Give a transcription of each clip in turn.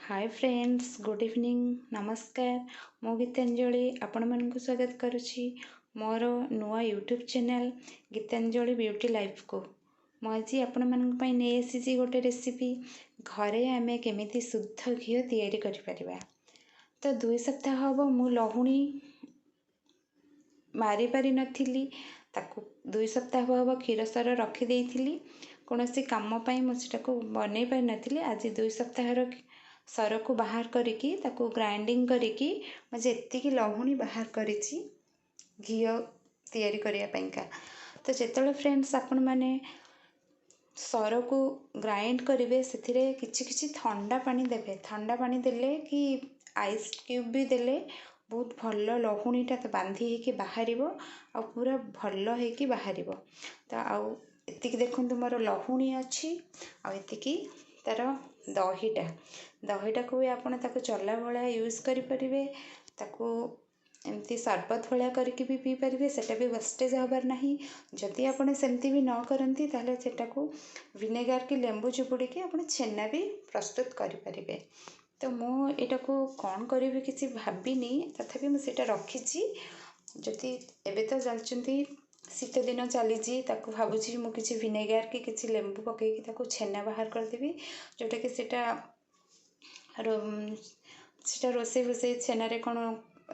ହାଏ friends, good evening, ନମସ୍କାର। ମୁଁ ଗୀତାଞ୍ଜଳି ଆପଣମାନଙ୍କୁ ସ୍ୱାଗତ କରୁଛି ମୋର ନୂଆ ୟୁଟ୍ୟୁବ୍ ଚ୍ୟାନେଲ୍ ଗୀତାଞ୍ଜଳି ବ୍ୟୁଟି ଲାଇଫ୍କୁ। ମୁଁ ଆଜି ଆପଣମାନଙ୍କ ପାଇଁ ନେଇ ଆସିଛି ଗୋଟେ ରେସିପି, ଘରେ ଆମେ କେମିତି ଶୁଦ୍ଧ ଘିଅ ତିଆରି କରିପାରିବା। ତ 2 ସପ୍ତାହ ହେବ ମୁଁ ଲହୁଣୀ ମାରିପାରିନଥିଲି, ତାକୁ 2 ସପ୍ତାହ ହେବ କ୍ଷୀର ସର ରଖିଦେଇଥିଲି। କୌଣସି କାମ ପାଇଁ ମୁଁ ସେଟାକୁ ବନେଇ ପାରିନଥିଲି। ଆଜି 2 ସପ୍ତାହର ସରକୁ ବାହାର କରିକି ତାକୁ ଗ୍ରାଇଣ୍ଡିଙ୍ଗ କରିକି ମୁଁ ଯେତିକି ଲହୁଣୀ ବାହାର କରିଛି ଘିଅ ତିଆରି କରିବା ପାଇଁକା। ତ ଯେତେବେଳେ ଫ୍ରେଣ୍ଡସ୍ ଆପଣମାନେ ସରକୁ ଗ୍ରାଇଣ୍ଡ କରିବେ, ସେଥିରେ କିଛି କିଛି ଥଣ୍ଡା ପାଣି ଦେବେ। ଥଣ୍ଡା ପାଣି ଦେଲେ କି ଆଇସ୍ କ୍ୟୁବ୍ ବି ଦେଲେ ବହୁତ ଭଲ ଲହୁଣୀଟା ତ ବାନ୍ଧି ହେଇକି ବାହାରିବ ଆଉ ପୁରା ଭଲ ହେଇକି ବାହାରିବ। ତ ଆଉ ଏତିକି ଦେଖନ୍ତୁ ମୋର ଲହୁଣୀ ଅଛି, ଆଉ ଏତିକି ତା'ର ଦହିଟା। ଦହିଟାକୁ ବି ଆପଣ ତାକୁ ଚଲା ଭଳିଆ ୟୁଜ୍ କରିପାରିବେ, ତାକୁ ଏମିତି ସରବତ ଭଳିଆ କରିକି ବି ପିଇପାରିବେ, ସେଟା ବି ୱେଷ୍ଟେଜ୍ ହେବାର ନାହିଁ। ଯଦି ଆପଣ ସେମିତି ବି ନ କରନ୍ତି, ତାହେଲେ ସେଟାକୁ ଭିନେଗାର କି ଲେମ୍ବୁ ଚିପୁଡ଼ିକି ଆପଣ ଛେନା ବି ପ୍ରସ୍ତୁତ କରିପାରିବେ। ତ ମୁଁ ଏଇଟାକୁ କ'ଣ କରିବି କିଛି ଭାବିନି, ତଥାପି ମୁଁ ସେଇଟା ରଖିଛି। ଯଦି ଏବେ ତ ଜାଣିଛନ୍ତି ଶୀତ ଦିନ ଚାଲିଛି, ତାକୁ ଭାବୁଛି ମୁଁ କିଛି ଭିନେଗାର କି କିଛି ଲେମ୍ବୁ ପକାଇକି ତାକୁ ଛେନା ବାହାର କରିଦେବି, ଯେଉଁଟାକି ସେଇଟା ରୋଷେଇ ଫୋଷେଇ ଛେନାରେ କ'ଣ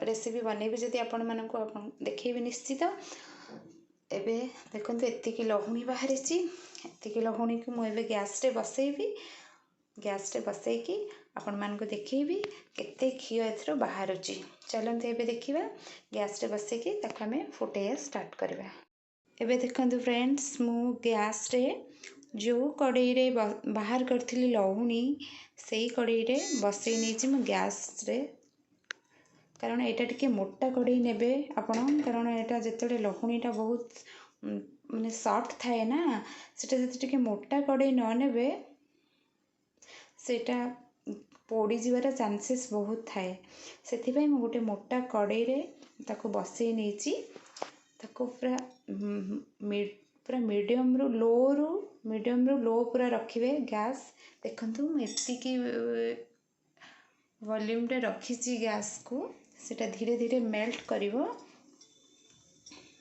ରେସିପି ବନେଇବି ଯଦି ଆପଣମାନଙ୍କୁ ଆପଣ ଦେଖେଇବି ନିଶ୍ଚିତ। ଏବେ ଦେଖନ୍ତୁ ଏତିକି ଲହୁଣୀ ବାହାରିଛି। ଏତିକି ଲହୁଣୀକୁ ମୁଁ ଏବେ ଗ୍ୟାସ୍ରେ ବସେଇବି। ଗ୍ୟାସ୍ରେ ବସେଇକି ଆପଣମାନଙ୍କୁ ଦେଖେଇବି କେତେ ଘିଅ ଏଥିରୁ ବାହାରୁଛି। ଚାଲନ୍ତୁ ଏବେ ଦେଖିବା, ଗ୍ୟାସ୍ରେ ବସେଇକି ତାକୁ ଆମେ ଫୁଟେଇବା ଷ୍ଟାର୍ଟ କରିବା। ଏବେ ଦେଖନ୍ତୁ ଫ୍ରେଣ୍ଡସ୍, ମୁଁ ଗ୍ୟାସ୍ରେ ଯେଉଁ କଡ଼େଇରେ ବାହାର କରିଥିଲି ଲହୁଣୀ, ସେଇ କଡ଼େଇରେ ବସେଇ ନେଇଛି ମୁଁ ଗ୍ୟାସ୍ରେ। କାରଣ ଏଇଟା ଟିକେ ମୋଟା କଡ଼େଇ ନେବେ ଆପଣ, କାରଣ ଏଇଟା ଯେତେବେଳେ ଲହୁଣୀଟା ବହୁତ ମାନେ ସଫ୍ଟ ଥାଏ ନା, ସେଇଟା ଯଦି ଟିକେ ମୋଟା କଡ଼େଇ ନ ନେବେ ସେଇଟା ପୋଡ଼ିଯିବାର ଚାନ୍ସେସ୍ ବହୁତ ଥାଏ। ସେଥିପାଇଁ ମୁଁ ଗୋଟେ ମୋଟା କଡ଼େଇରେ ତାକୁ ବସେଇ ନେଇଛି। ତାକୁ ପୁରା ମିଡ଼ିୟମରୁ ଲୋରୁ ମିଡ଼ିୟମରୁ ଲୋ ପୁରା ରଖିବେ ଗ୍ୟାସ୍। ଦେଖନ୍ତୁ ମୁଁ ଏତିକି ଭଲ୍ୟୁମ୍ରେ ରଖିଛି ଗ୍ୟାସ୍କୁ। ସେଇଟା ଧୀରେ ଧୀରେ ମେଲ୍ଟ କରିବ।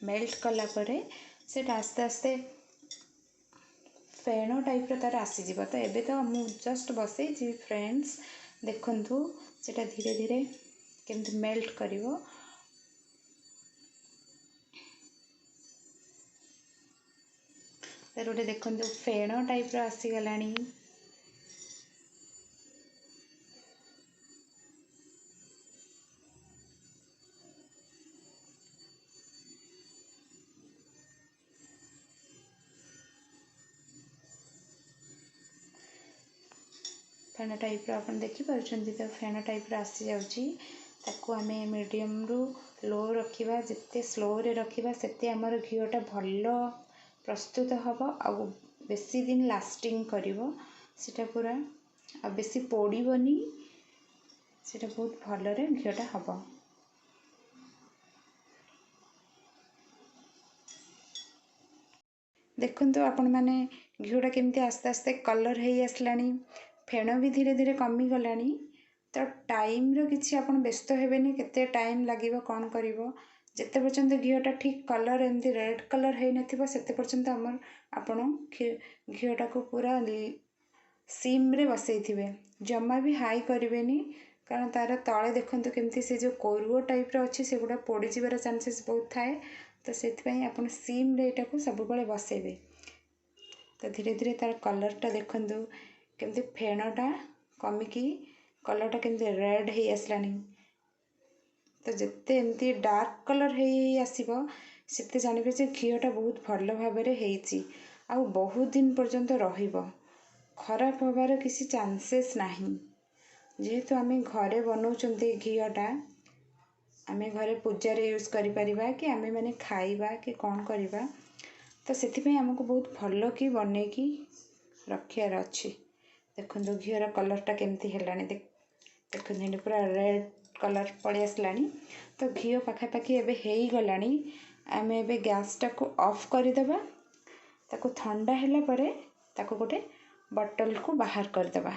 ମେଲ୍ଟ କଲା ପରେ ସେଇଟା ଆସ୍ତେ ଆସ୍ତେ ଫେଣ ଟାଇପ୍ର ତା'ର ଆସିଯିବ। ତ ଏବେ ତ ମୁଁ ଜଷ୍ଟ ବସେଇଛି ଫ୍ରେଣ୍ଡସ୍, ଦେଖନ୍ତୁ ସେଇଟା ଧୀରେ ଧୀରେ କେମିତି ମେଲ୍ଟ କରିବ। ତାର ଗୋଟେ ଦେଖନ୍ତୁ ଫେଣ ଟାଇପ୍ର ଆସିଗଲାଣି। ଫେଣ ଟାଇପ୍ର ଆପଣ ଦେଖିପାରୁଛନ୍ତି ତ, ଫେଣ ଟାଇପ୍ର ଆସିଯାଉଛି। ତାକୁ ଆମେ ମିଡ଼ିୟମରୁ ଲୋ ରଖିବା, ଯେତେ ସ୍ଲୋରେ ରଖିବା ସେତେ ଆମର ଘିଅଟା ଭଲ ପ୍ରସ୍ତୁତ ହେବ ଆଉ ବେଶୀ ଦିନ ଲାଷ୍ଟିଂ କରିବ ସେଇଟା ପୁରା, ଆଉ ବେଶୀ ପୋଡ଼ିବନି, ସେଇଟା ବହୁତ ଭଲରେ ଘିଅଟା ହେବ। ଦେଖନ୍ତୁ ଆପଣମାନେ ଘିଅଟା କେମିତି ଆସ୍ତେ ଆସ୍ତେ କଲର୍ ହେଇ ଆସିଲାଣି, ଫେଣ ବି ଧୀରେ ଧୀରେ କମିଗଲାଣି। ତ ଟାଇମ୍ର କିଛି ଆପଣ ବ୍ୟସ୍ତ ହେବେନି, କେତେ ଟାଇମ୍ ଲାଗିବ କ'ଣ କରିବ। ଯେତେ ପର୍ଯ୍ୟନ୍ତ ଘିଅଟା ଠିକ୍ କଲର୍ ଏମିତି ରେଡ଼୍ କଲର୍ ହେଇନଥିବ ସେତେ ପର୍ଯ୍ୟନ୍ତ ଆପଣ ଘିଅଟାକୁ ପୁରା ସିମ୍ରେ ବସେଇଥିବେ, ଜମା ବି ହାଇ କରିବେନି। କାରଣ ତା'ର ତଳେ ଦେଖନ୍ତୁ କେମିତି ସେ ଯେଉଁ କୋରୁଅ ଟାଇପ୍ର ଅଛି ସେଗୁଡ଼ା ପୋଡ଼ିଯିବାର ଚାନ୍ସେସ୍ ବହୁତ ଥାଏ। ତ ସେଥିପାଇଁ ଆପଣ ସିମ୍ରେ ଏଇଟାକୁ ସବୁବେଳେ ବସେଇବେ। ତ ଧୀରେ ଧୀରେ ତା'ର କଲର୍ଟା ଦେଖନ୍ତୁ କେମିତି ଫେଣଟା କମିକି କଲର୍ଟା କେମିତି ରେଡ଼୍ ହେଇ ଆସିଲାଣି। ତ ଯେତେ ଏମିତି ଡାର୍କ କଲର୍ ହେଇ ହେଇ ଆସିବ ସେତେ ଜାଣିବେ ଯେ ଘିଅଟା ବହୁତ ଭଲ ଭାବରେ ହେଇଛି ଆଉ ବହୁତ ଦିନ ପର୍ଯ୍ୟନ୍ତ ରହିବ, ଖରାପ ହେବାର କିଛି ଚାନ୍ସେସ୍ ନାହିଁ। ଯେହେତୁ ଆମେ ଘରେ ବନାଉଛନ୍ତି ଘିଅଟା, ଆମେ ଘରେ ପୂଜାରେ ୟୁଜ୍ କରିପାରିବା କି ଆମେମାନେ ଖାଇବା କି କ'ଣ କରିବା, ତ ସେଥିପାଇଁ ଆମକୁ ବହୁତ ଭଲ କି ବନେଇକି ରଖିବାର ଅଛି। ଦେଖନ୍ତୁ ଘିଅର କଲର୍ଟା କେମିତି ହେଲାଣି, ଦେଖନ୍ତୁ ଏଠି ପୁରା ରେଡ଼୍ କଲର୍ ପଳେଇ ଆସିଲାଣି। ତ ଘିଅ ପାଖାପାଖି ଏବେ ହେଇଗଲାଣି। ଆମେ ଏବେ ଗ୍ୟାସ୍ଟାକୁ ଅଫ୍ କରିଦେବା। ତାକୁ ଥଣ୍ଡା ହେଲା ପରେ ତାକୁ ଗୋଟେ ବଟଲ୍କୁ ବାହାର କରିଦେବା।